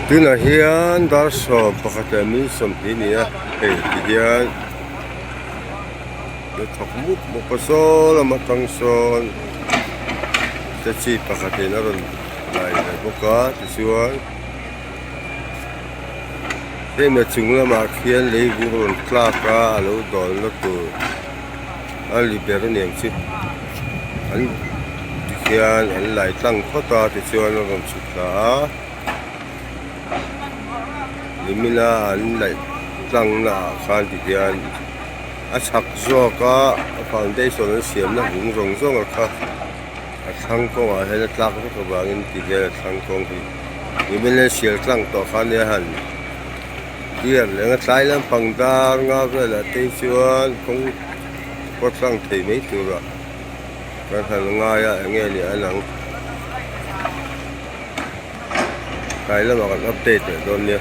Tunah hian dar 11 leh minute 20 a ni a hei tihian a thawk mup mup a saw lam atang sawn taxi pakhatin a rawn lai ve bawk a tichuan hemi a chung lamah khian lei vur a rawn tlak a a lo dawlna tur a li ber a niang chu an tikhian an lai tlang phawt a tichuan a rawn chhuk thla a nimina an laih tlang naah khan tikhian a chhak zawk a foundation an siamna hung zawng zawng a kha a thlang kawngah hian a tlak vek avangin tikhian a thlang kawng hi nimin an sial tlang tawh kha nia han clear leh ang a tlai lampang dar nga velah te hi chuan kawng pawh tlang thei mai turah kan han ngai a eng nge ni an ang tlai lamah kan update leh dawn nia.